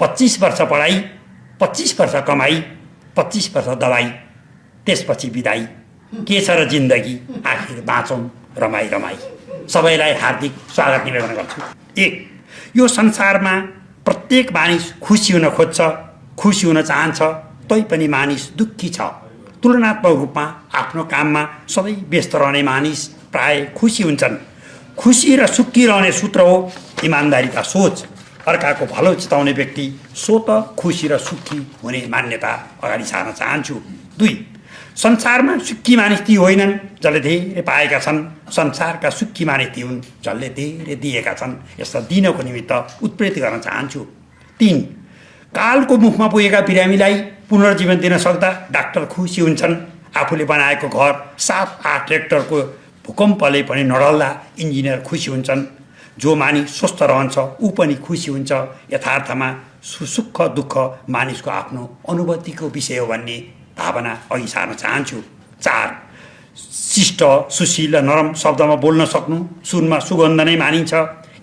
25 वर्ष पढाइ, 25 वर्ष कमाई, 25 वर्ष दबाई, त्यसपछि बिदाई। के छ र जिन्दगी, आखिर बाँचौँ रमाई रमाई। सबैलाई हार्दिक स्वागत निवेदन गर्छु। 1, यो संसारमा प्रत्येक मानिस खुसी हुन खोज्छ, खुसी हुन चाहन्छ, तैपनि मानिस दुःखी छ। तुलनात्मक रूपमा आफ्नो काममा सधैँ व्यस्त रहने मानिस प्राय खुसी हुन्छन्। खुसी र सुखी रहने सूत्र हो इमान्दारीका सोच। अर्काको भलो चिताउने व्यक्ति स्वतः खुसी र सुखी हुने मान्यता अगाडि सार्न चाहन्छु। 2, संसारमा सुखी मानिस ती होइनन् जसले धेरै पाएका छन्, संसारका सुखी मानिस ती हुन् जसले धेरै दिएका छन्। यसलाई दिनको निमित्त उत्प्रेरित गर्न चाहन्छु। 3, कालको मुखमा पुगेका बिरामीलाई पुनर्जीवन दिन सक्दा डाक्टर खुसी हुन्छन्। आफूले बनाएको घर 7-8 रेक्टरको भूकम्पले पनि नढल्दा इन्जिनियर खुसी हुन्छन्। जो मानिस स्वस्थ रहन्छ ऊ पनि खुसी हुन्छ। यथार्थमा सुख दुःख मानिसको आफ्नो अनुभूतिको विषय हो भन्ने भावना अघि सार्न चाहन्छु। 4, शिष्ट सुशील र नरम शब्दमा बोल्न सक्नु सुनमा सुगन्ध नै मानिन्छ।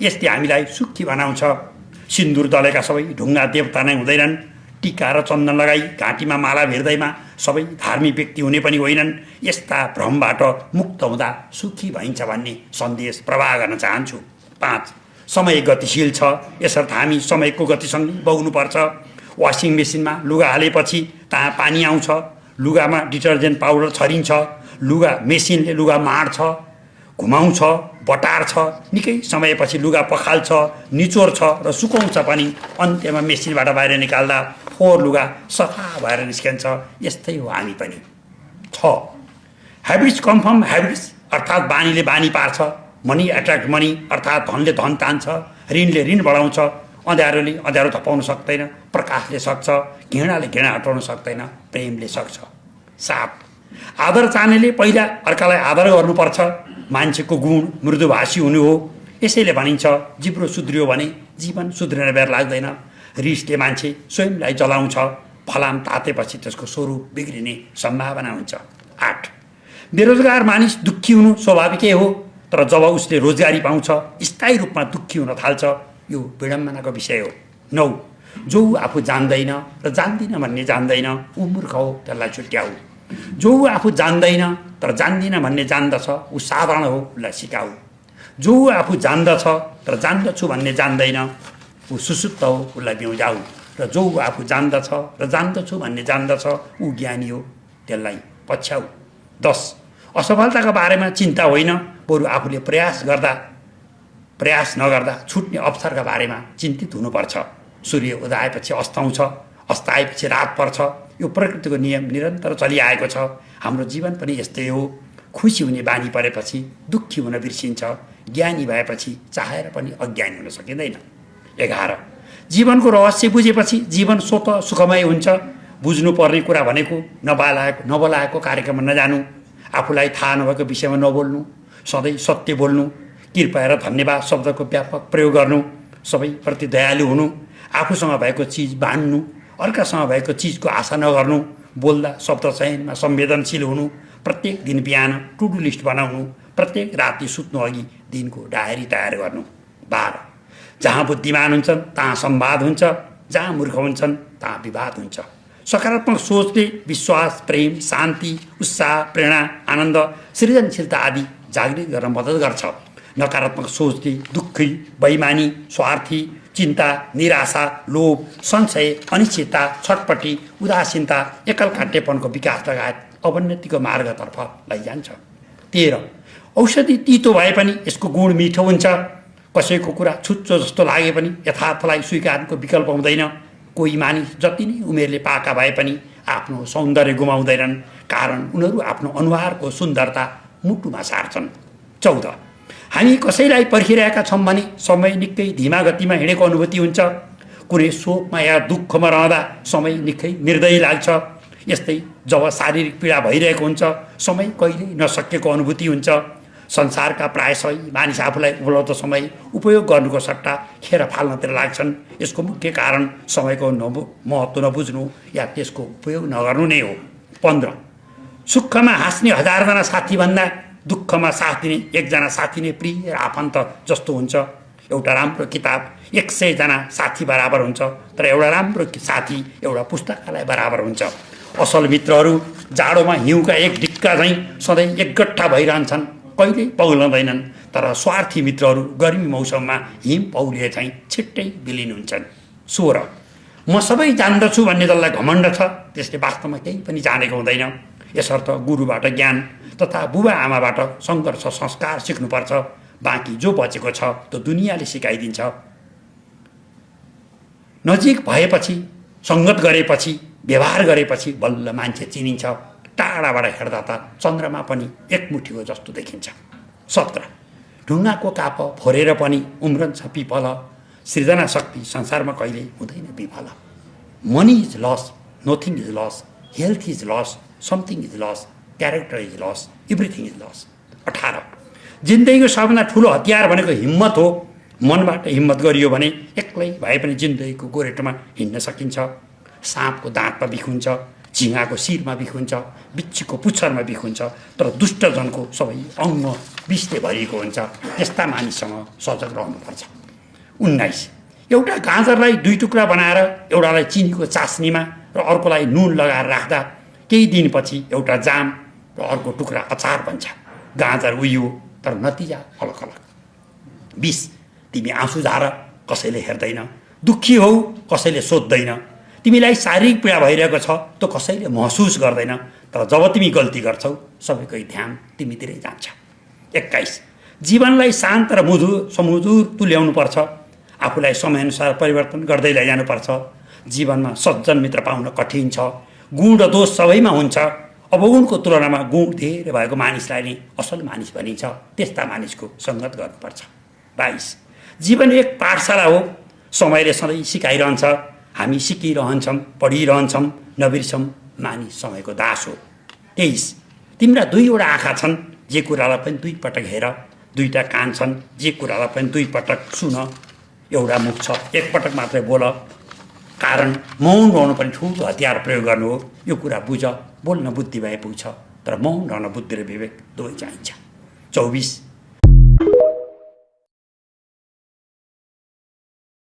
यसले हामीलाई सुखी बनाउँछ। सिन्दुर दलेका सबै ढुङ्गा देवता नै हुँदैनन्। टिका र चन्दन लगाई घाँटीमा माला भेर्दैमा सबै धार्मिक व्यक्ति हुने पनि होइनन्। यस्ता भ्रमबाट मुक्त हुँदा सुखी भइन्छ भन्ने सन्देश प्रवाह गर्न चाहन्छु। 5, समय गतिशील छ, यसर्थ हामी समयको गतिसँगै बग्नुपर्छ। वासिङ मेसिनमा लुगा हालेपछि त्यहाँ पानी आउँछ, लुगामा डिटर्जेन्ट पाउडर छरिन्छ, लुगा मेसिनले लुगा माड्छ, घुमाउँछ, बटार्छ, निकै समयपछि लुगा पखाल्छ, निचोर्छ र सुकाउँछ पनि। अन्त्यमा मेसिनबाट बाहिर निकाल्दा फोहोर लुगा सफा भएर निस्कन्छ। यस्तै हो हामी पनि। 6, ह्याबिट्स कम फ्रम ह्याबिट्स, अर्थात् बानीले बानी पार्छ। मनी एट्र्याक्ट मनी, अर्थात् धनले धन तान्छ, ऋणले ऋण बढाउँछ। अँध्यारोले अँध्यारो थपाउन सक्दैन, प्रकाशले सक्छ। घृणाले घृणा हटाउन सक्दैन, प्रेमले सक्छ। 7, आदर चाहनेले पहिला अर्कालाई आदर गर्नुपर्छ। मान्छेको गुण मृदुभाषी हुनु हो। यसैले भनिन्छ जिब्रो सुध्रियो भने जीवन सुध्रिन बेर लाग्दैन। रिसले मान्छे स्वयंलाई जलाउँछ, फलाम तातेपछि त्यसको स्वरूप बिग्रिने सम्भावना हुन्छ। 8, बेरोजगार मानिस दुःखी हुनु स्वाभाविकै हो, तर जब उसले रोजगारी पाउँछ स्थायी रूपमा दुःखी हुन थाल्छ। यो विडम्बनाको विषय हो। 9, जो आफू जान्दैन र जान्दिन भन्ने जान्दैन ऊ मूर्ख हो, त्यसलाई छुट्याऊ। जो आफू जान्दैन तर जान्दिन भन्ने जान्दछ ऊ साधारण हो, उसलाई सिकाऊ। जो आफू जान्दछ तर जान्दछु भन्ने जान्दैन ऊ सुसुप्त हो, उसलाई ब्याउजाऊ। र जो आफू जान्दछ र जान्दछु भन्ने जान्दछ ऊ ज्ञानी हो, त्यसलाई पछ्याऊ। 10, असफलताको बारेमा चिन्ता होइन, बरु आफूले प्रयास नगर्दा छुट्ने अवसरका बारेमा चिन्तित हुनुपर्छ। सूर्य उदाएपछि अस्ताउँछ, अस्ताएपछि रात पर्छ। यो प्रकृतिको नियम निरन्तर चलिआएको छ। हाम्रो जीवन पनि यस्तै हो। खुसी हुने बानी परेपछि दुःखी हुन बिर्सिन्छ। ज्ञानी भएपछि चाहेर पनि अज्ञानी हुन सकिँदैन। 11, जीवनको रहस्य बुझेपछि जीवन स्वतः सुखमय हुन्छ। बुझ्नुपर्ने कुरा भनेको नबोलाएको कार्यक्रममा नजानु, आफूलाई थाहा नभएको विषयमा नबोल्नु, सधैँ सत्य बोल्नु, कृपया र धन्यवाद शब्दको व्यापक प्रयोग गर्नु, सबैप्रति दयालु हुनु, आफूसँग भएको चिज बाँड्नु, अर्कासँग भएको चिजको आशा नगर्नु, बोल्दा शब्द चयनमा संवेदनशील हुनु, प्रत्येक दिन बिहान टु डु लिस्ट बनाउनु, प्रत्येक राति सुत्नु अघि दिनको डायरी तयार गर्नु। 12, जहाँ बुद्धिमान हुन्छन् तहाँ संवाद हुन्छ, जहाँ मूर्ख हुन्छन् तहाँ विवाद हुन्छ। सकारात्मक सोचले विश्वास, प्रेम, शान्ति, उत्साह, प्रेरणा, आनन्द, सृजनशीलता आदि जागृत गर्न मद्दत गर्छ। नकारात्मक सोचले दुःखी, बेइमानी, स्वार्थी, चिन्ता, निराशा, लोभ, संशय, अनिश्चितता, छटपटी, उदासीनता, एकल काटेपनको विकास लगायत अवनतिको मार्गतर्फ लैजान्छ। 13, औषधि तितो भए पनि यसको गुण मिठो हुन्छ। कसैको कुरा छुच्चो जस्तो लागे पनि यथार्थलाई स्वीकारको विकल्प हुँदैन। कोही मानिस जति नै उमेरले पाका भए पनि आफ्नो सौन्दर्य गुमाउँदैनन्, कारण उनीहरू आफ्नो अनुहारको सुन्दरता मुटुमा सार्छन्। 14, हामी कसैलाई पर्खिरहेका छौँ भने समय निकै धीमा गतिमा हिँडेको अनुभूति हुन्छ। कुनै शोकमा या दुःखमा रहँदा समय निकै निर्दयी लाग्छ। यस्तै जब शारीरिक पीडा भइरहेको हुन्छ समय कहिल्यै नसकेको अनुभूति हुन्छ। संसारका प्राय सबै मानिस आफूलाई उपलब्ध समय उपयोग गर्नुको सट्टा खेर फाल्नतिर लाग्छन्। यसको मुख्य कारण समयको महत्त्व नबुझ्नु या त्यसको उपयोग नगर्नु नै हो। 15, सुखमा हाँस्ने 1000 जना साथीभन्दा दुःखमा साथ दिने एकजना साथी नै प्रिय र आफन्त जस्तो हुन्छ। एउटा राम्रो किताब 100 जना साथी बराबर हुन्छ, तर एउटा राम्रो साथी एउटा पुस्तकालय बराबर हुन्छ। असल मित्रहरू जाडोमा हिउँका एक ढिक्का झैँ सधैँ एकगट्ठा भइरहन्छन्, कहिल्यै पौलँदैनन्, तर स्वार्थी मित्रहरू गर्मी मौसममा हिम पौलिए चाहिँ छिट्टै विलिन हुन्छन्। 16 म सबै जान्दछु भन्ने जसलाई घमण्ड छ त्यसले वास्तवमा केही पनि जानेको हुँदैन। यसर्थ गुरुबाट ज्ञान तथा बुबा आमाबाट सङ्घर्ष संस्कार सिक्नुपर्छ। बाँकी जो बचेको छ त्यो दुनियाँले सिकाइदिन्छ। नजिक भएपछि, सङ्गत गरेपछि, व्यवहार गरेपछि बल्ल मान्छे चिनिन्छ। टाढाबाट हेर्दा त चन्द्रमा पनि एकमुठीको जस्तो देखिन्छ। 17 ढुङ्गाको काप फोरेर पनि उम्रन्छ पिपल, सृजना शक्ति संसारमा कहिले हुँदैन विफल। Money is lost, nothing is lost, health is lost, something is lost, character is lost, everything is lost. 18 जिन्दगीको सबभन्दा ठुलो हतियार भनेको हिम्मत हो। मनबाट हिम्मत गरियो भने एक्लै भए पनि जिन्दगीको गोरेटोमा हिँड्न सकिन्छ। साँपको दाँतमा बिख हुन्छ, झिँगाको शिरमा बिख हुन्छ, बिच्छीको पुच्छरमा बिख हुन्छ, तर दुष्टजनको सबै अङ्ग विषले भरिएको हुन्छ। त्यस्ता मानिससँग सजग रहनुपर्छ। 19 एउटा गाजरलाई 2 टुक्रा बनाएर एउटालाई चिनीको चास्नीमा र अर्कोलाई नुन लगाएर राख्दा केही दिनपछि एउटा जाम र अर्को टुक्रा अचार बन्छ। गाजर उयो तर नतिजा अलग अलग। 20 तिमी आँसु झार, कसैले हेर्दैन, दुःखी हौ, कसैले सोध्दैन, तिमीलाई शारीरिक पीडा भइरहेको छ त्यो कसैले महसुस गर्दैन, तर जब तिमी गल्ती गर्छौ सबैको ध्यान तिमीतिरै जान्छ। 21 जीवनलाई शान्त र समुजुर तुल्याउनुपर्छ। आफूलाई समयअनुसार परिवर्तन गर्दै लैजानुपर्छ। जीवनमा सज्जन मित्र पाउन कठिन छ। गुण र दोष सबैमा हुन्छ। अवगुणको तुलनामा गुण धेरै भएको मानिसलाई नै असल मानिस भनिन्छ। त्यस्ता मानिसको सङ्गत गर्नुपर्छ। 22 जीवन एक पाठशाला हो। समयले सधैँ सिकाइरहन्छ। हामी सिकिरहन्छौँ, पढिरहन्छौँ, नबिर्सौँ। मानिस समयको दास हो। 23 तिम्रा 2वटा आँखा छन्, जे कुरालाई पनि 2 पटक हेर। 2टा कान छन्, जे कुरालाई पनि 2 पटक सुन। एउटा मुख छ, 1 पटक मात्रै बोल। कारण मौन रहनु पनि ठुलो हतियार प्रयोग गर्नु हो। यो कुरा बुझ। बोल्न बुद्धि भए पुग्छ, तर मौन रहन बुद्धि र विवेक दुवै चाहिन्छ। 24